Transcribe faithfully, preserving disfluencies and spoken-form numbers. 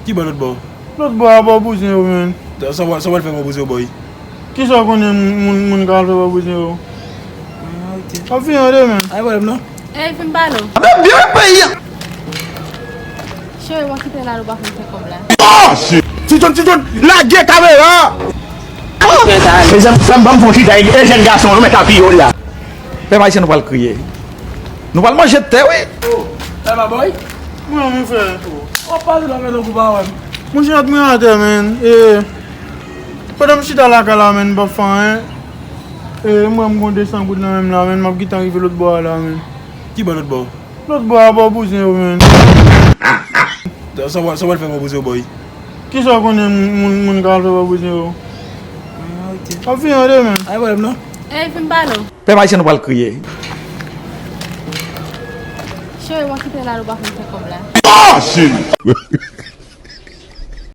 Ki bò lòt bò? Lòt bò a bò bouzen yo, menn. Sa w pral, sa w pral fè bò bouzen yo, bòy? Kisa w konnen moun, moun, moun ka al fè bò bouzen yo? Ah, ok. W ap vini an demen. Ay, pwoblèm non. Ey, vin pale w. Ap byen peyi a. Cheri, w a kite la, ou pa konn fè kòb la. Oh, shit! Ti John, Ti John, lage kamera! Mezanmi, frè m, ban m fon chita, e jèn gason, nou mèt apiye w la. Pèp ayisyen, nou pral kriye. Nou pral manje tè, wi. Oh, e pa bòy? Mwen, mon frè. W ap pale la, men tankou pa wè m. Monchè, admiratè, menn. E, pandan m chita lakay la, menn, m p ap fè anyen. E, mwen, m gon de san goud nan men m la, menn, m ap gentan rive lòt bò a la, menn. Ki bò lòt bò? Lòt bò a bò bouzen yo, menn. Sa w pral, sa w pral fè bò bouzen yo, bòy? Kisa w konnen moun, moun, moun ka al fè bò bouzen yo? Ah, ok. W ap vini an demen. Ay, pwoblèm non. Ey, vin pale w. Pèp ayisyen, nou pral kriye. Cheri, w a kite la, ou pa konn fè kòb la. Oh, shit!